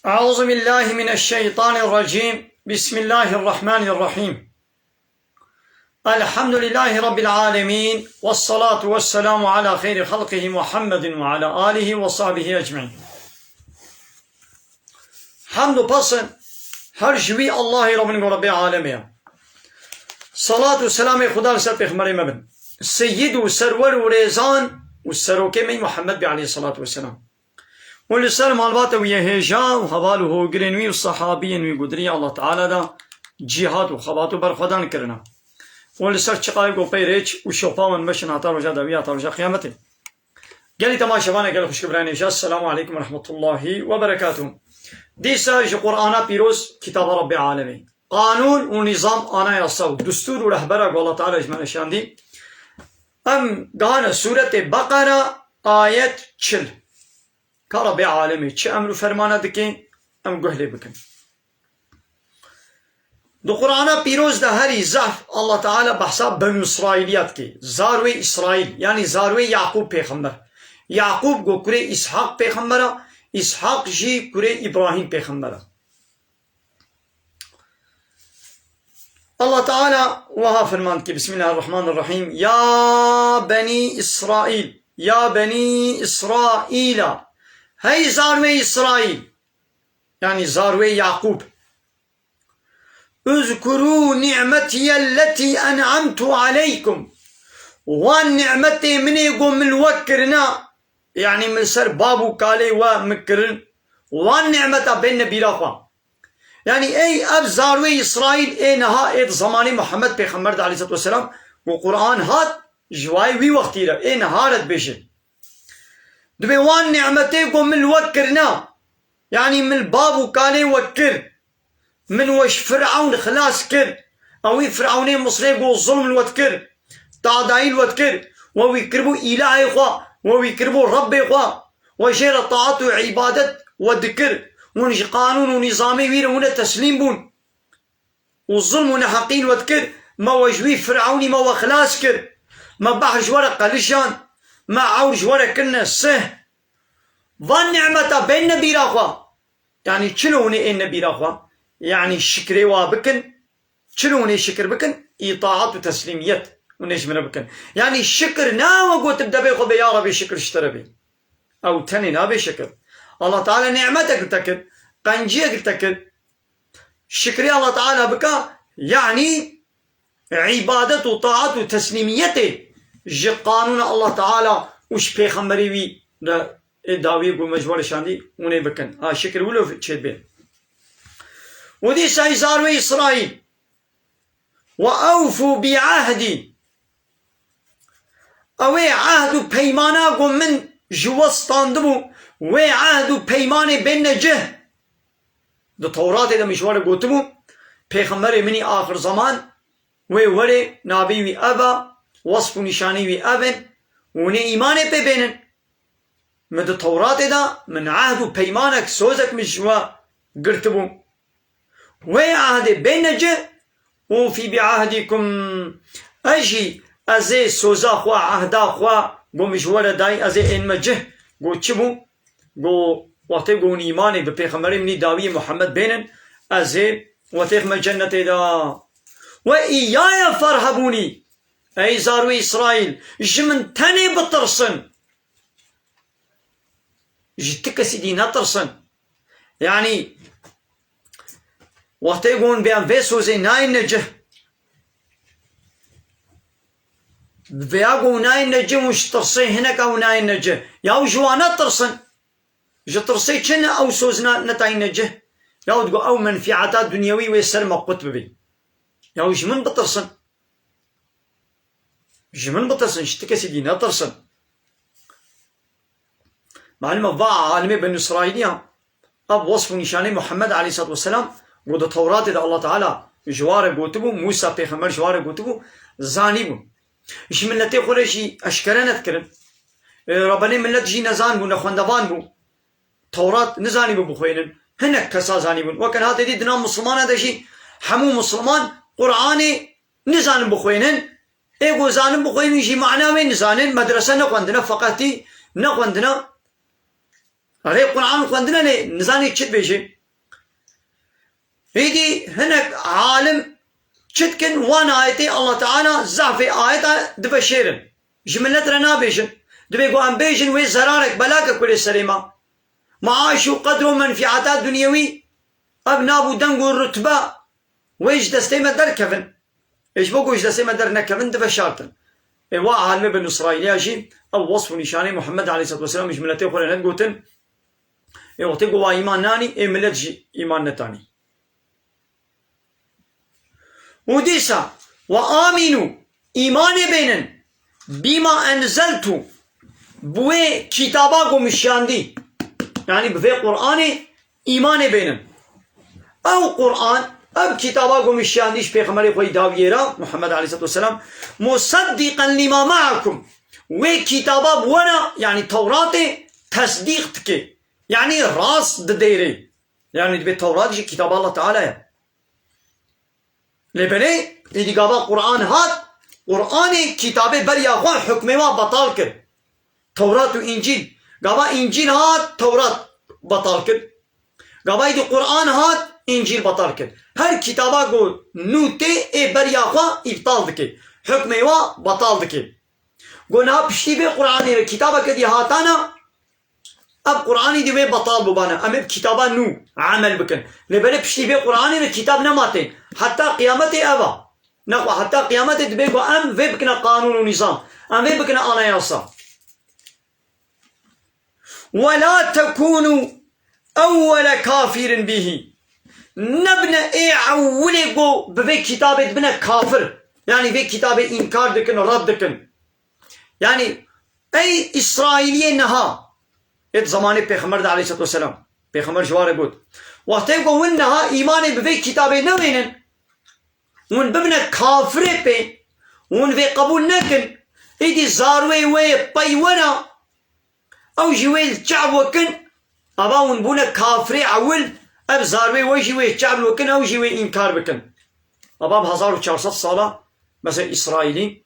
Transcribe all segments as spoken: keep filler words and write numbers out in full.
أعوذ بالله من الشيطان الرجيم. بسم الله الرحمن الرحيم. الحمد لله رب العالمين، والصلاة والسلام على خير خلقه محمد وعلى آله وصحبه أجمعين. Hemd û pesn her ji wî Allahê re bin ku Rebbê alemê ye. Salat û selamê Xuda li ser pêxemberê me bin. Seyyid û serwer û rêzan û serokê me Muhammed bê aleyhissalatu vesselam. Û li ser malbata wî yê hêja û heval û hogirên wî û sehabiyên wî ku di rêya Allah Teala de cîhad û xebat û berxwedan kirine. Û li ser çiqayê ku pey rêç û şopa wan meşin heta roja dawî heta roja qiyametê. Gelî temaşevanê, gelî xwişk û birayên hêja, Esselamu aleykum ve rahmetullahi ve berekatuh. Dîsa ji Qur'ana pîroz, kitaba Rebbê alemê. Qanûn û nîzam, anayasa û destûr û rehbera ku Allah Teala ji me neşandî. Em gihane sûretê Beqera, ayet çil. Ka Rebbê alemê çi emr û fermana dike, em guh lê bikin. Di Qur'ana pîroz de herî zehf Allah Teala behsa Benû Îsraîlî ya dike. Zarwê Îsraîl, yanî zarwê Yaqûb pêxember. Yaqûb ku kurê Îshaq pêxember e, Îshaq jî kurê Îbrahîm pêxember e. Allah Teala wiha ferman dike, Bismillahirrahmanirrahîm. Ya Benî Îsraîl, ya Benî Îsraîla. Hey zarwê Îsraîl, yanî zarwê Yaqûb. Uzkurû ni'metiyelleti en'amtu aleykum. Wan ni'metê min ê ku min we kirina, yanî min ser bab û kalê we min kirin, wan ni'meta bêne bîra xwe. Yanî ey ev zarwê Îsraîl ê niha ê di zemanê Muhammed pêxember de aleyhisselatu vesselam ku Qur'an hat, ji wayê wî wextî re ê niha re dibêjin. Dibê wan ni'metê ku min li we kirina, yanî min li bab û kalê we kir, min we ji Firewn xilas kir, ewî Firewnê Misrê ku zulm li we dikir, tadayî li we dikir, we wî kiribû îlahê xwe, we wî kiribû Rebbê xwe, we jê re taat û îbadet we dikir, hûn ji qanûn û nîzamê wî re hûn e teslîm bûn. û zulm û neheqî li we dikir, me we ji wî Firewnî me we xilas kir, me behr ji we re qelişand, me ewr ji we re kirine sih. Van nimeta bênine bîra xwe. Yanî çilo hûn ê ênine bîra xwe? Yanî şikrê wa bikin, çilo hûn ê şikir bikin, îtaat û teslîmiyet hûn ê ji min re bikin. Yanî şikir ne we gotin devê xwe bê ya Rebê şikir ji te re bê. Ew tenê nabe şikir. Allah Teala nimetek li te kir, qenciyek li te kir. Şikrê Allah Teala bike, yanî îbadet û taat û teslîmiyetê ji qanûna Allah Teala û ji pêxemberê wî de ê dawiyê ku me ji we re şandî hûn ê bikin. Ha, şikir wilo çêdibê. Û dîsa zarwê Îsraîl. Ve ewfû bi ehdî. Ew ê ehd û peymana ku min ji we standibû, wê ehd û peymanê bênine cih. Di Tewratê de min ji we re gotibû, pêxemberê min î axir zeman, wê werê, navê wî ev e, wesf û nîşanî wî ev in, hûn ê îmanê pê bênin. Min di Tewratê de min ehd û peymanek, sozek min ji we girtibû. Wê ehdê bêne cih, ûfî bi ehdîkum. Ez jî, ez ê soza xwe, ehda xwe, ku min ji we re dayî, ez ê ênime cih. Got çi bû? Got, wextê ku hûn îmanê bi pêxemberê min î dawiyê Muhammed bênin, ez ê we têxime cennetê de. Ve îyaye ferhebûnî. Ey zarwê Îsraîl, ji min tenê bitirsin. Ji ti kesî dî netirsin. Yanî, wextê ku hûn bêyan vê sozê nayêne cih. Vêya ku hûn nayêne cih, hûn ji tirsê hineka hûn nayêne cih. Yaw ji wan netirsin. Ji tirsê çi ne ew soz ne, netayîne cih? Yaw digo ew menfîeta dunyewî wê ser me qut bibî. Yaw ji min bitirsin. Ji min bitirsin, ji ti kesî dî netirsin. Malum e, va alimê Benî Îsraîliyan, ev wesf û nîşanê Muhammed aleyhisselatu vesselam, ku di Tewratê de Allah Teala ji wa re gotibû, Mûsa pêxember ji wa re gotibû, zanîbûn. Ji miletê xwe re jî eşkere nedikirin. E, rebenê milet jî nezan bû, nexwendevan bû. Tewrat nizanîbû bixwînin. Hinek kesa zanîbûn. Weke niha te dî di nav misilmana de jî hemû misilman Qur'anê nizanin bixwînin. Ê ku zanin bixwînin jî mana wê nizanin. Medrese nexwendine, feqetî nexwendine. Erê Qur'an xwendine lê nizanî çi dibêje. Êdî hinek alim çi dikin, wan ayetê Allah Teala zehfê ayeta diveşêrin. Ji millet re nabêjin. Dibê ku em bêjin wê zerarek, belakek wê lê serê me. Maaş û qedr û menfîata dunyewî, ev nav û deng û rutbe wê ji destê me derkevin. Ê ji bo ku ji destê me dernekevin, diveşartin. Ê wa alimê Benû Îsraîliya jî ew wesf û nîşanê Muhammed aleyhisselatu vesselam ji miletê xwe re nedigotin. Ê wextê ku wa îman nanî, ê milet jî îman netanî. Û dîsa, "Ve amînû", îmanê bênin, "bîma enzeltû", bi wê kitaba ku min şiyandî, yanî bi vê Qur'anê îmanê bênin. Ew Qur'an, ev kitaba ku min şiyandî ji Pêxemberê xwe yî dawiyê re, Muhammed aleyhisselatu vesselam, "museddiqen lîma me'akum", wê kitaba bi we re, yanî Tewratê, tesdîq dike, yanî rast didêrê. Yanî dibê Tewrat jî kitaba Allah Teala ye. Lê belê, êdî gava Qur'an hat, Qur'anê kitabê beriya xwe hukmê wa betal kir. Tewrat û Încîl. Gava Încîl hat, Tewrat betal kir. Gava êdî Qur'an hat, Încîl betal kir. Her kitaba ku nû tê, ê beriya xwe îbtal dike. Hukmê wa betal dike. Go niha piştî vê Qur'anê ve kitabeke dî hatana, ev Qur'anî dî wê betal bibane. Em ê bi kitaba nû emel bikin. Lê belê piştî vê Qur'anê ve kitab nema tên. Heta qiyametê ev a. Nexwe heta qiyametê dibê ku em vê bikine qanûn û nîzam. Em vê bikine anayasa. "Ve la tekûnû ewwele kafîrin bihî." Nebine ê ewilê ku bi vê kitabê dibine kafir. Yanî vê kitabê înkar dikin, red dikin. Yanî, ey Îsraîliyê niha, ê di zemanê Pêxember de aleyhisselatu vesselam, Pêxember ji wan re got, wextê ku hûn niha îmanê bi vê kitabê newênin, hûn bibine kafirê pê, hûn vê qebûl nekin, êdî zarwê wê yê pey we re, ew jî wê li çav we kin, ava hûn bûne kafirê ewil, ev zarwê we jî wê çav we kin, ew jî wê înkar bikin. Ava bi hezar û çar sed sala, mesela Îsraîlî,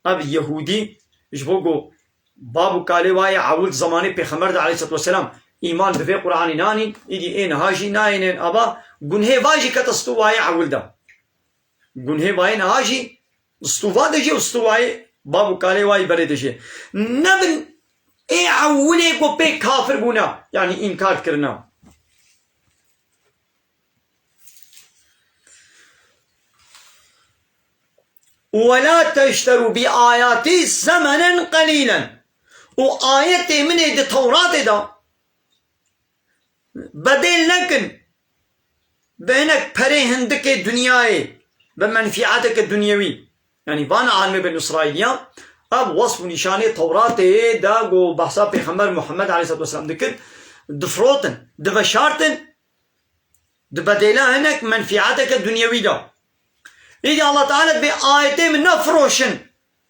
ev Yehûdî, ji bo ku bab û kalê wa yê ewil di zemanê Pêxember de aleyhisselatu vesselam îman bi vê Qur'anî nanîn, îdî ê niha jî nayênin, ava gunhê va jî kete stû wa yê ewil de. Gunhê va yê niha jî stû va de jî û stû wa yê bab û kalê wa yê berê de jî. Nebin ê ewilê ku pê kafir bûne, yanî înkar kirine. "Ve la teşterû bi ayatî semenen qelîlen." Û ayetê min ê di Tewratê de bedêl nekin bi hinek perê hindikê dinyayê, bi menfîeteke dunyewî. Yanî van alimê Benî Îsraîliya, ev wesf û nîşanê Tewratê de ku behsa Pêxember Muhammed aleyhisselatu vesselam dikir, difirotin, diveşartin, di bedêla hinek menfîeteke dunyewî de. Îdî Allah Teala dibê ayetê min nefiroşin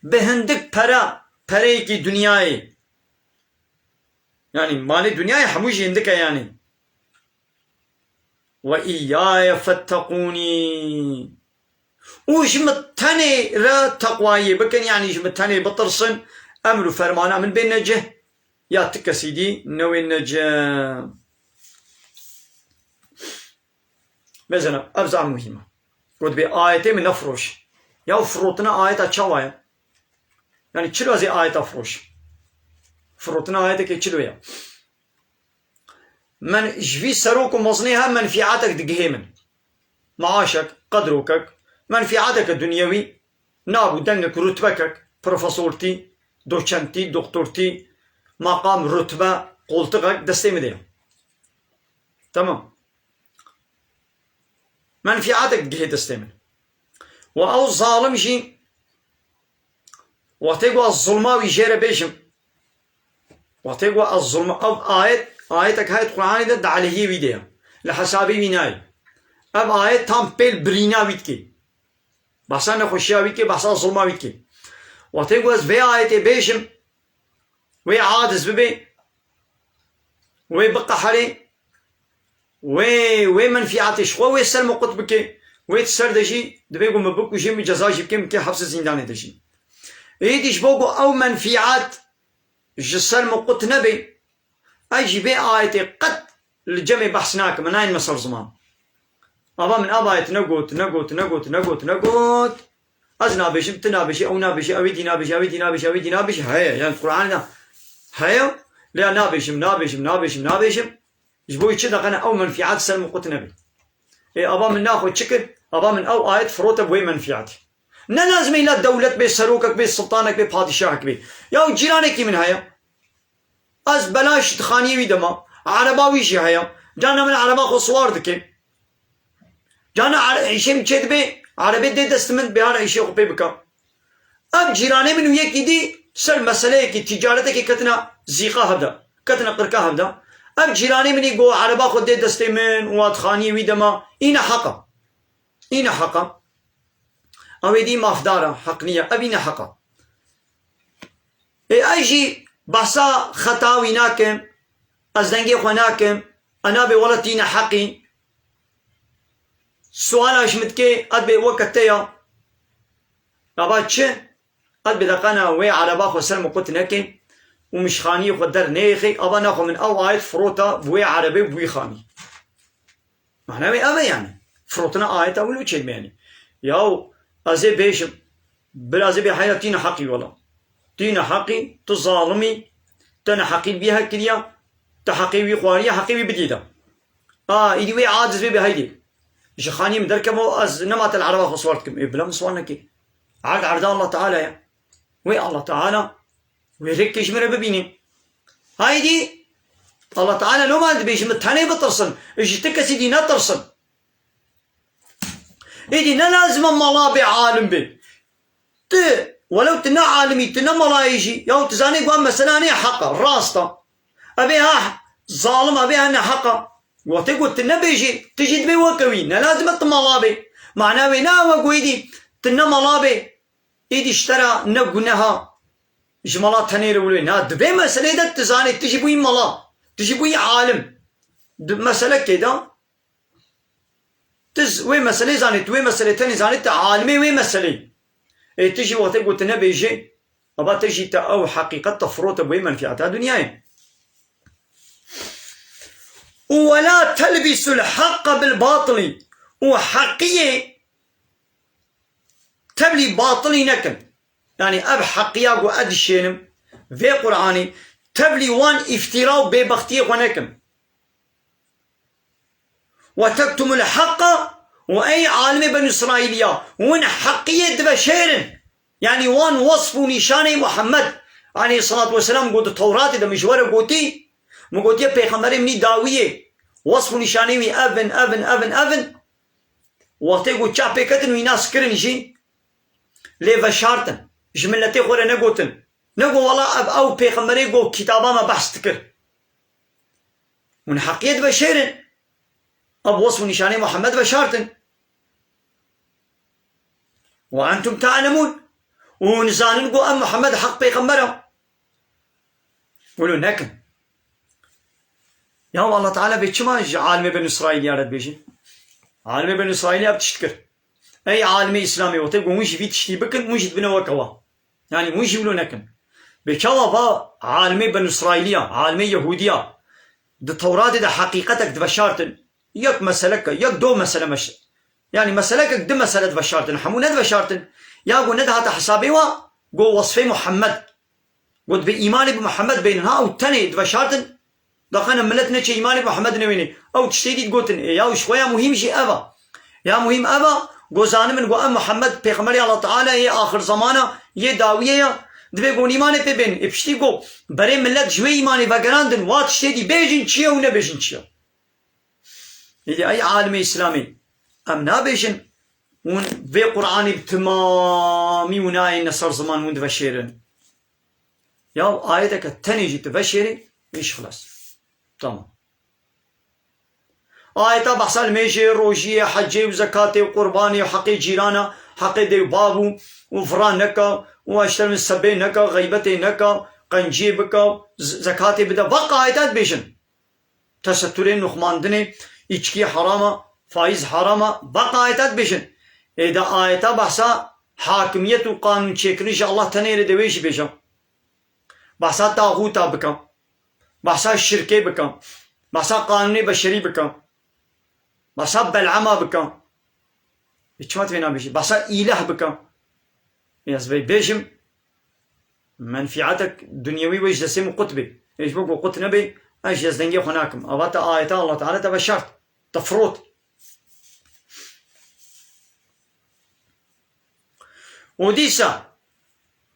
bi hindik pere, pereyekî dinyayê. Yanî malê dinyayê hemû jî hindik e yanî. "Ve îyyaye fetteqûnî." Û ji min tenê re teqwayê bikin, yanî ji min tenê bitirsin, emr û fermana min bên necih, ya ti kesî dî newên necih. Mesela, ev zaf muhîm e. Got bê ayetê min nefiroş. Ya firotina ayeta çawa ye? Yanî çilo ez ê ayeta firoş? Firotina ayetekê çilo ye? Men ji vî serok û mezinê her menfîatek digihê min. Maaşek, qedrokek, menfîateke dunyewî, nav û dengek, rutbekek, profesortî, doçentî, doktortî, maqam, rutbe, qoltiqek destê min de ye. Tamam. Menfîatek digihê destê min. Û ew zalim jî Wextê ku ez zulma wî jê re bêjim, wextê ku ez zulma, ev ayet, ayetek heye di Qur'anê de di aleyhê wî de ye. Li hesabê wî nayê. Ev ayet tam pêl birîna wî dike. Behsa nexweşiya wî dike, behsa zulma wî dike. Wextê ku ez vê ayetê bêjim, wê aciz bibe, wê biqeherê, wê, wê menfîatê ji xwe wê ser min qut bike, wê di ser de jî divê ku min bikujê, min ceza jî bike, min kê hepsê zîndanê de jî. Êdî ji bo ku ew menfîat ji ser min qut nebe, ez jî vê ayetê qet li cemê behs nakim, min nayên me ser ziman. Ava min ava ayet negot, negot, negot, negot, negot. Ez nabêjim, tu nabêjî, ew nabêjî, ew êdî nabêjî, ew êdî nabêjî, ew êdî nabêjî, heye. Yani Qur'anê de heye. Lê nabêjim, nabêjim, nabêjim, nabêjim. Ji bo çi daqene ew menfîat ser min qut nebe. Ê, ava min naxwe çi kir? Ava min ew ayet firote bi wê menfîatê. Ne lazim e îlla dewlet bê, serokek bê, sultanek bê, padîşahek bê. Ya cîranekî min heye. Ez belaş di xaniyê wî de ma. Ereba wî jî heye. Carna min ereba xwe siwar dike. Carna ere-, îşê min çêdibe, erebê dê dest min, bê hara îşê xwe pê bika. Ev cîranê min û yekî dî ser meseleyekî, tîcaretekê ketine zîqa hev de. Ketine qirka hev de. Ev cîranê min î got ereba xwe dê destê min û hat xaniyê wî de ma. Î neheq e. Î neheq e. Ew êdî mafdar e, heq niye. Ev î neheq e. Ê, ez jî behsa xeta wî nakim. Ez dengê xwe nakim. E, nabê wele tî neheqî. Suala ji min dike, ez bê weke te ya. Ava çi? Ez bê deqena wê ereba xwe ser min qut neke û min ji xaniyê xwe der neyêxê, ava naxwe min ew ayet firota bi wê erebê û bi wî xanî. Mana wê ev e yani. Firotina ayeta wilo çêdime yani. Yaw, ez ê bêjim, biraz ê bê heyra tî neheqî wela. Tî neheqî, tu zalimî, te neheqî li bî hekiriya, te heqê wî xwariye, heqê wî bidî de. A, îdî wê aciz bê bê heydê. Ji xaniyê min derkeve, ez nema te li ereba xwe siwar dikim. Ê, bila min siwar neke. Erd, erda Allah Teala ya. Wê Allah Teala, wê rêkê ji min re bibîne. Haydî, Allah Teala loma dibêje min tenê bitirsin, ji ti kesî dî netirsin. Êdî ne lazim e mala bê, alim bê. Tu, welew tu ne alimî, tu ne malayî jî, ya tu zanî ku em mesela nê heq e, rast e. Evê ha zalim, evê ha neheq e. Wextê ku tu nebêjî, tu jî dibê weke wî. Ne lazim e tu mala bê. Mana wê ne ew e ku êdî tu ne mala bê. Êdî ji te re ne guneha ji mala tenê re wilo. Na, di vê meselê de tu zanî, tu jî bûyî mala, tu jî bûyî alim. Di meselekê de tu z-, wê meselê zanî, tu wê meselê tenê zanî, tu alimê wê meselê. Ê, tu jî wextê ku tu nebêjê, aba te jî te ew heqîqet te firote bi wê menfîata dinyayê. Û ولا تلبسوا الحق بالباطل. Û heqiyê tevlî batilî nekin. Yani ev heqiya ku ez dişênim vê Qur'anê, tevlî wan îftîra û bêbextiyê xwe nekin. وتكتموا الحق, û ey alimê Benî Îsraîliya, hûn heqiyê diveşêrin. Yani wan wesf û nîşanê Muhammed aleyhissalatu vesselam got di Tewratê de, min ji we re gotî, min gotiye pêxemberê min î dawiyê, wesf û nîşanê wî ev in, ev in, ev in, ev in. Wextê ku çav pê ketin wî nas kirin jî, lê veşartin. Ji miletê xwe re negotin. Nego wela ev ew pêxemberê ku kitaba me behs dikir. Hûn heqiyê diveşêrin. Ev wesf û nîşanê Muhammed veşartin. وأنتم تعلمون. Û hûn zanin ku ev Muhammed heq pêxember e. Wilo nekin. Ya Allah Teala vê çima ji alimê Benî Îsraîliya re dibêje? Alimê Benî Îsraîliya ev tişt kir. Ey alimê Îslamê, wextê ku hûn jî vî tiştî bikin, hûn jî dibine weke wa. Yani hûn jî wilo nekin. Bê çawa va alimê Benî Îsraîliya, alimê Yehûdiya, di Tewratê de heqîqetek diveşartin, yek meseleke, yek do mesele meş-, yani meselekek, di mesele diveşartin, hemû nediveşartin. Ya ku nedihate hesabê wa, ku wesfê Muhammed, ku dibê îmanê bi Muhammed bênin, ha, ew tenê diveşartin, daqene milet neçe îmanê bi Muhammed newênê. Ew tiştê dî digotin, ê, ya ji xwe ya muhîm jî ev a. Ya muhîm ev a, ku zanibin ku ev Muhammed pêxemberê Allah Teala yê axir zamana, yê dawiyê ya, divê ku îmanê pê bên. Ê piştî ku berê milet ji wê îmanê vegerandin, wa tiştê dî bêjin çi ye û nebêjin çi ye. Êdî ey alimê Îslamê, em nabêjin hûn vê Qur'anê bi timamî hûn nayêne ser ziman hûn diveşêrin. Ya ayeteke tenê jî tu veşêrî, îş xilas. Tamam. Ayeta behsa limêjê, rojiyê, hecê û zekatê û qurbanê û heqê cîrana, heqê dê û bav û, û vira neka û eşter min sebê neka, xeybetê neka, qenciyê bika, z-, zekatê bide. Vak ayeta dibêjin. Tesetturê, nuxmandinê, îçkî herama, faîz herama, vak ayeta dibêjin. Ê de ayeta behsa hakimiyet û qanûn çêkirin ji Allah tenê re de wê jî bêje. Behsa taxûta bike. Behsa şirkê bike. Behsa qanûnê beşerî bike. Behsa Bel'ama bike. Ê çima tu vê nabêjî? Behsa îleh bike. Ê ez vê bêjim, menfîetek dunyewî wê ji destê min qut bê. Ê ji bo ku qut nebe, ez jî ez dengê xwe nakim. Ava te ayeta Allah Teala te veşart. Te firot. Û dîsa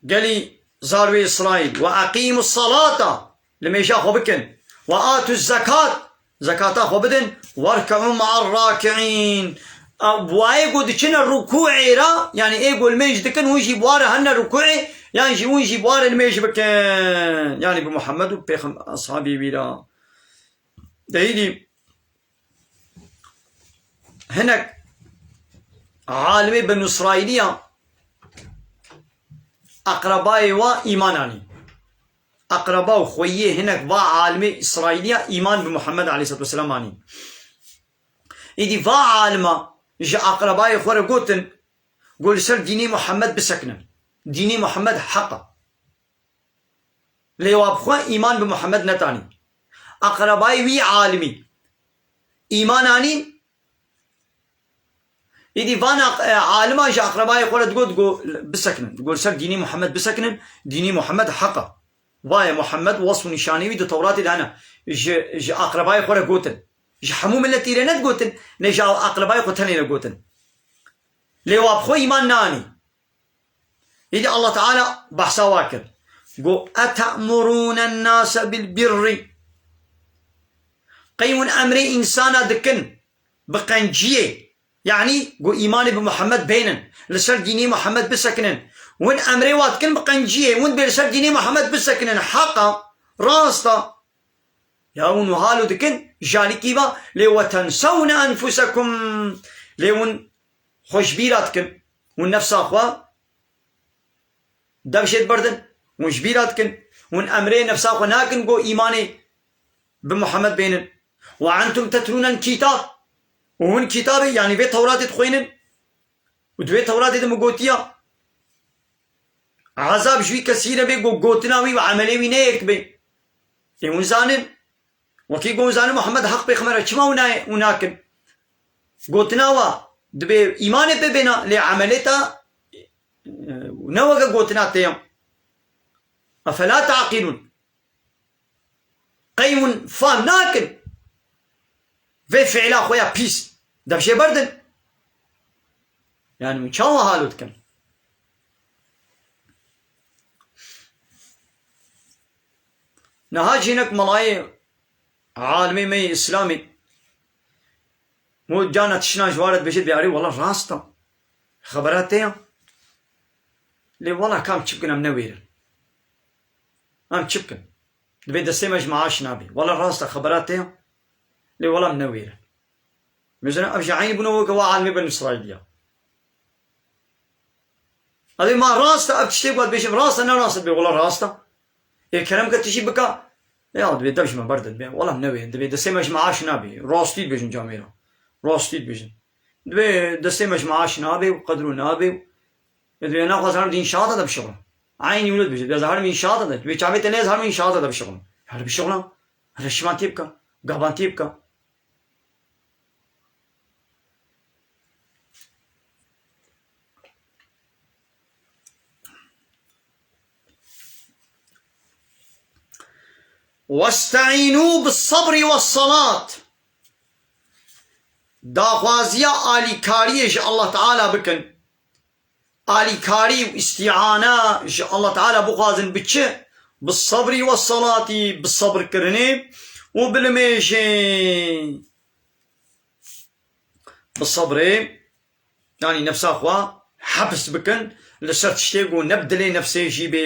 gelî zarwê Îsraîl, "Ve eqîmus salata", limêja xwe bikin, "ve atuz zekat", zekata xwe bidin, "werke'û ma'ar raki'în". Ew, bi wayê ku diçine rukûê re, yanî ê ku limêj dikin, hûn jî bi wa re hene rukûê, yan jî hûn jî bi wa re limêj bikin. Yanî bi Muhammed û pêxem-, eshabê wî re. De îdî hinek alimê Benû Îsraîliya eqrebayê wa îman anî. Eqreba û xweyiyê hinek va alimê Îsraîliya îman bi Muhammed aleyhisselatu vesselam anî. Îdî va alima ji eqrebayê xwe re gotin, got, "Li ser dînê Muhammed bisekinin. Dînê Muhammed heq e." Lê wa bi xwe îman bi Muhammed netanî. Eqrebayê wî alimî îman anîn. Îdî van aq-, e, aliman ji eqrebayê xwe re digot, digot, "Bisekinin." Digot, "Li ser dînê Muhammed bisekinin. Dînê Muhammed heq e." Vaye Muhammed, wesf û nîşanê wî di Tewratê de hene. Ji, ji eqrebayê xwe re gotin. Ji hemû miletî re nedigotin, lê ji eqrebayê xwe tenê re gotin. Lê wa bi xwe îman nanî. Îdî Allah Teala behsa wa kir. Got, "Ete'murûnen nase bil birri." Qey hûn emrê însana dikin bi qenciyê. Yanî, got, "Îmanê bi Muhammed bênin. Li ser dînê Muhammed bisekinin." Hûn emrê wa dikin bi qenciyê. Hûn dibê li ser dînê Muhammed bisekinin. Heq e, rast e. Ya hûn wiha lo dikin, ji alîkî ve, lê, "Ve tensewne enfusekum." Lê hûn xwe ji bîra dikin. Hûn nefsa xwe dev jê dibirdin. Hûn ji bîra dikin. Hûn emrê nefsa xwe nakin ku îmanê bi Muhammed bênin. "Ve entum tetlûnel kîtab." Û hûn kîtabê, yanî vê Tewratê dixwînin. Û di vê Tewratê de min gotiya, ezab ji wî kesî re bê ku gotina wî û emelê wî ne yek bê. Ê hûn zanin. Wekî ku hûn zanin Muhammed heq pêxember e, çima hûn nayê, hûn nakin? Gotina wa dibê îmanê pê bêna, lê emelê te, e, ne weke gotina te ye. Efela ta'qilûn? Qey hûn fam nakin vê fiila xwe ya pîs? Dev jê berdin. Yani hûn çawa halo dikin? Niha jinek melayê alimê me yê Îslamê mo cana tişna ji ware dibêje, dibê arê wela rast e. Xebera te ya. Lê wela kam çi bikin em newêrin. Em çi bikin? Dibê destê me ji maaş nabê. Wela rast e, xebera te ya. Lê wela em newêrin. Mesela ev jî eynî bûne weke wa alimê Benî Îsraîlî ya. Ev ê ma rast e, ev tiştê ku ez dibêjim rast e, ne rast e, dibê wela rast e. Ê kerem ke tu jî bika. Ya dibê dev ji me berde, dibê wela em newêrin. Dibê destê me ji maaş nabê. Rastî dibêjin camêra. Rastî dibêjin. Dibê destê me ji maaş nabê û qedro nabê û. Dibê naxwazim herim di înşaata de bişixulum. Eynî wilo dibêje. Dibê ez herim înşaata de. Dibê çavê te lê ez herim înşaata de bişixulum. Her bişixulum. Reşiman tê bika. Gaban tê bika. "Westeînû bis-sebrî wes-selât." Daxwaziya alîkariyê ji Allah Teala bikin. Alîkarî û îstîana ji Allah Teala bixwazin bi çi? Bi sebrî we selatî, bi sebirkirinê û bi limêjê. Bi sebrê, yanî nefsa xwe heps bikin, li ser tiştê ku ne bi dilê nefsê jî bê.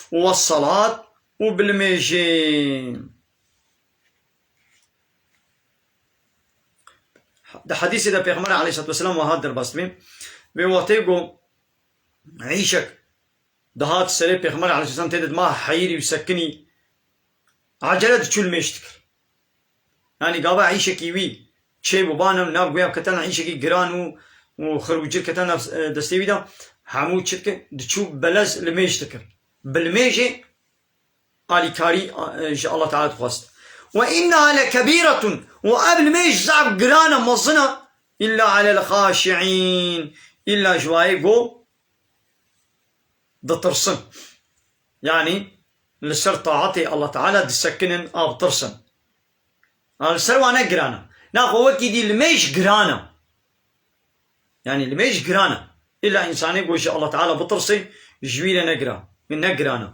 We selat û bi limêjê. Di hedîsê de Pêxember aleyhisselatu vesselam wiha derbas dibê. Vê wextê ku îşek dihat serê Pêxember aleyhisselam tê de dima heyirî û sekinî, ecele diçû limêj dikir. Yanî gava îşekî wî çêbû bana nav guya ketena îşekî giran û, û xir û cir ketena, e, destê wî de, hemû çi dikir? Diçû belez limêj dikir. Bi limêjê alîkarî, e, ji Allah Teala dixwest. Ve inneha lekebîretun. Û ev limêj zaf giran e, mezin e. Îlla alel xaşiîn. Îlla ji wayê ku ditirsin. Yanî li ser taetê Allah Teala disekinin, a bitirsin. A li ser wan ne giran e. Naxwe wekî dî limêj giran e. Yanî limêj giran e. Îlla însanê ku ji Allah Teala bitirsê, ji wî re ne giran, ne giran e.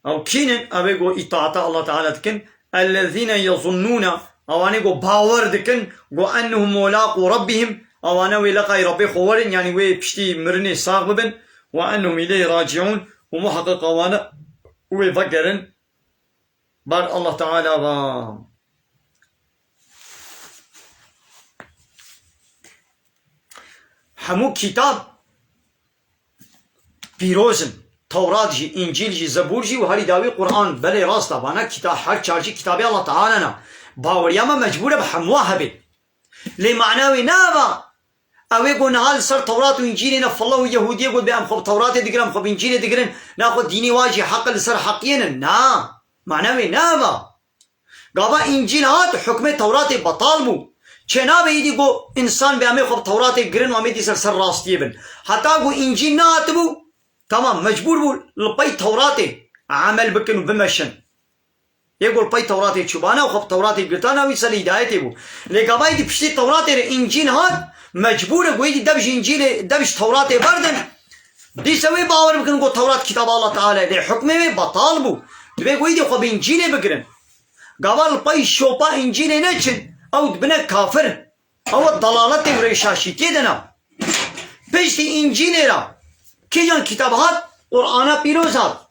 Ew kî ne? Ew ê ku îtaeta Allah Teala dikin. Ellezîne yezunnûne, ewanê ku bawer dikin, ku ennehum mulaqû rabbihim, ewane wê leqayî Rabbê xwe werin, yanî wê piştî mirinê sax bibin. Ve ennehum îleyhî raciûn, û muheqeq ewane wê vegerin ber Allah Teala ve. Hemû kitab pîroz in. Tewrat jî, Încîl jî, Zebûr jî û herî dawî Quran. Belê, rast e, vana kita-, her çar jî kitabê Allah Teala ne. Baweriya me mecbûr e bi hemû hebe. Lê mana wê ne ev e. Ew ê ku niha li ser Tewrat û Încîlê ne file û Yehûdiyê got bê em xwe bi Tewratê digirin, em xwe bi Încîlê digirin, naxwe dînê wa jî heq e, li ser heqiyê ne. Na. Mana wê ne ev e. Gava Încîl hat, hukmê Tewratê betal bû. Çênabe êdî ku însan bê em ê xwe bi Tewratê girin û em ê dîsa li ser rastiyê bin. Heta ku Încîl nehatibû, temam, mecbûr bû li pey Tewratê emel bikin û bimeşin. Yê ku li pey Tewratê çûbana û xwe bi Tewratê girtana, wî ser hîdayetê bû. Lê gava êdî piştî Tewratê re Încîl hat, mecbûr e ku êdî dev ji Încîlê, dev ji Tewratê berdin. Dîsa wê bawer bikin ku Tewrat kitaba Allah Teala ye. Lê hukmê wê betal bû. Divê ku êdî xwe bi Încîlê bigirin. Gava li pey şopa Încîlê neçin, ew dibine kafir. Ew dalaletê û rêşaşîtiyê de ne. Piştî Încîlê re kîjan kitab hat? Qur'ana pîroz hat.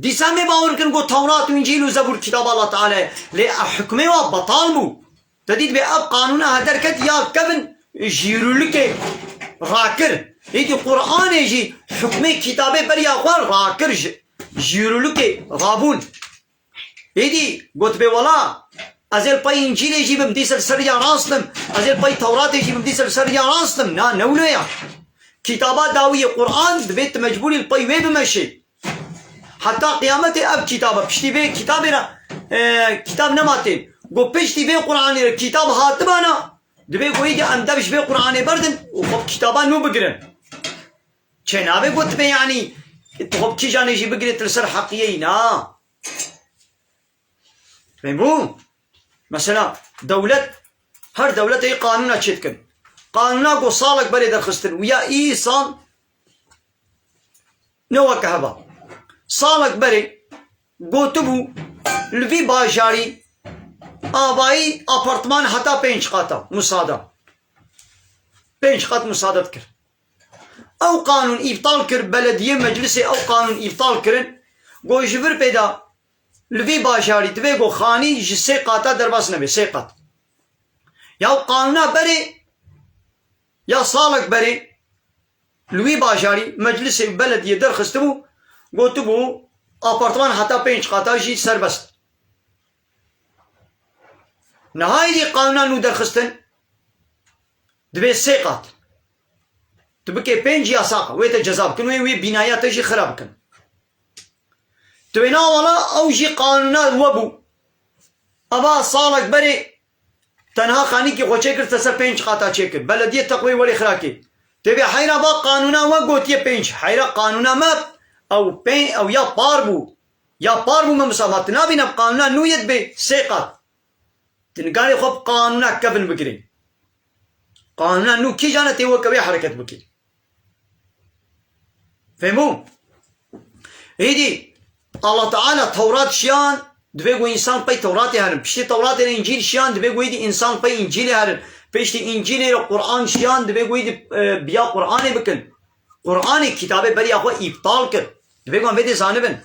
Dîsa em ê bawer bikin ku Tewrat û Încîl û Zebûr kitaba Allah Teala ye. Lê hukmê wa betal bû. Te dît bê ev qanûna he derket ya kevin jîrûlikê rakir. Êdî Qur'anê jî hukmê kitabê beriya xwe rakir ji jîrûlikê rabûn. Êdî gotibê, wela ez ê li pey Încîlê jî bim, dîsa li ser ya rast im. Ez ê li pey Tewratê jî bim, dîsa li ser ya rast im. Na, ne wilo ya. Kitaba dawiyê Qur'an divê tu mecbûrî li pey wê bimeşê. Heta qiyametê ev kitaba, piştî vê kitabê re, e, kitab nema tên. Got piştî vê Qur'anê re kitab hatibana, divê ku êdî em dev ji vê Qur'anê berdin û xwe bi kitaba nû bigirin. Çênabe gotibê, yanî tu xwe bi kîjanê jî bigirê, tu li ser heqiyê yî, na. Fehmî? Mesela dewlet, her dewlet ê qanûna çêdikin. Qanûna ku salek berê derxistin û ya îsal ne weke heva. Salek berê gotibû li vî bajarî avayî apartman heta pênc qata musade. Pênc qat musade dikir. Ew qanûn îptal kir, belediyê, meclisê ew qanûn îptal kirin. Got ji vir pê de li vî bajarî divê got xanî ji sê qata derbas nebe, sê qat. Ya qanûna berê, ya salek berê li wî bajarî meclisê belediyê derxistibû, gotibû apartman heta pênc qata jî serbest. Niha êdî qanûna nû derxistin, divê sê qat. Tu bikê pênc yasax e, wê te ceza bikin, wê, wê bînaya te jî xira bikin. Tu wê na wala ew jî qanûna we bû. Eva salek berê tenha xanîkî xwe çêkir, te ser pênc qata çêkir. Belediyê te xwe werê xira kê. Tê vê heyra va qanûna we gotiye pênc. Heyra qanûna me ew pê-, ew ya par bû. Ya par bû me misafa. Tu nabîne bi qanûna nû yê dibê sê qat. Tu nikarî xwe bi qanûna kevin bigirî. Qanûna nû kîjan e tê weke wê hereket bikî. Fehmû? Êdî Allah Teala Tewrat şiyan, divê ku însan pey Tewratê herin. Piştî Tewratê re Încîl şiyan, divê ku êdî însan pey Încîlê herin. Piştî Încîlê re Quran şiyan, divê ku êdî, e, biya Quranê bikin. Quranê kitabê beriya xwe îptal kir. Divê ku em vê dê zanibin.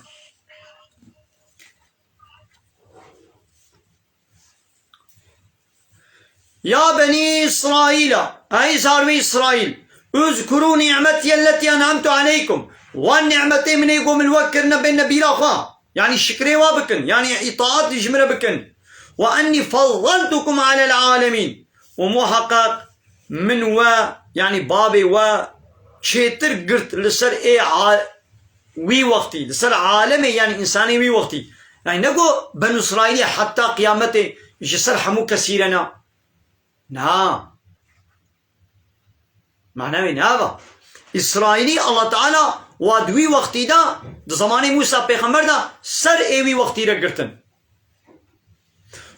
Ya benî Îsraîla, ey zarokê Îsraîl, uzkurû nîmetiyelleti en'emtu aleykum. Wan nîmetê min ê ku min we kirine bêne bîra xwe. Yanî şikrê wa bikin, yanî îtaat ji min re bikin. Ve ennî feddaltukum alel alemîn. Û muheqeq min we, yanî bavê we çêtir girt li ser ê a-, wî wextî, li ser alemê, yanî însanê wî wextî. Ey ne got Benu Îsraîlî heta qiyametê ji ser hemû kesî re ne. Na. Mana wê ne ava. Îsraîlî Allah Teala wa di wî wextî de, di zemanê Mûsa pêxember de ser ê wî wextî re girtin.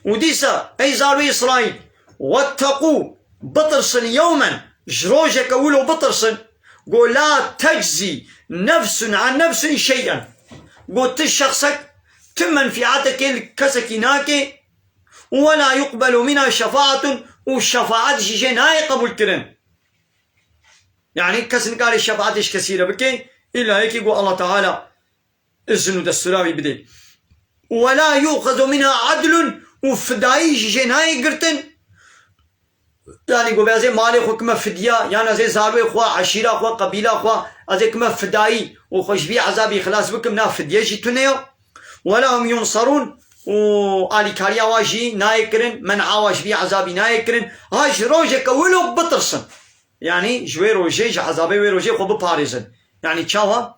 Û dîsa, ey zarokê Îsraîl, وَاتَّقُوا, bitirsin, yewmen, ji rojeke wilo bitirsin, go la teczî nefsun an nefsin şey'en. Go ti şexsek, ti menfîatekê li kesekî nake, وَلَا يُقْبَلُ مِنْهَا شَفَاعَةٌ, û şefaet jî jê nayê qebûl kirin. Yanî kes nikare şefaetê ji kesî re bike, îlla yekî go Allah Teala izin û destûra wî bidê. وَلَا يُؤْخَذُ مِنْهَا عَدْلٌ, û fidayî jî jê nayê girtin. Yanî go ez ê malê xwe kime fidya, yan ez ê zarwê xwe, eşîra xwe, qebîla xwe, ez ê kime fidayî û xwe ji vî ezabî xilas bikim, na fidye jî tune ye. وَلَا هُمْ يُنْصَرُونَ, û alîkariya wa jî nayê kirin, men'a wa ji vî ezabî nayê kirin. Ha ji rojeke wilo bitirsin. Yanî ji wê rojê, ji ezabê wê rojê xwe biparêzin. Yanî çawa?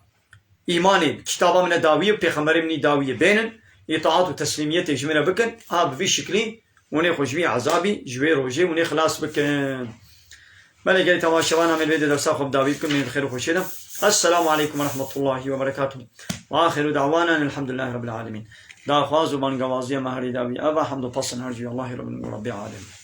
Îmanê kitaba min e dawî ye, pêxemberê min î dawî ye. Bênin, îtaat û teslîmiyetê ji min re bikin, ha bi vî şiklî hûn ê xwe ji vî ezabî, ji wê rojê hûn ê xilas bikin. Belê gelî temaşevana me li vê de dersa xwe bi dawî bikin, me bi xêr û xweşiyê de. Esselamu aleykum ve rahmetullahi ve berekatuhu. Ve axiru da'wana elhamdülillahi rabbil alemin. Daxwaz û bangewaziya me herî dawî ev e, hemd û pesn her cû Allahî Rabbil, Rabbil alemin.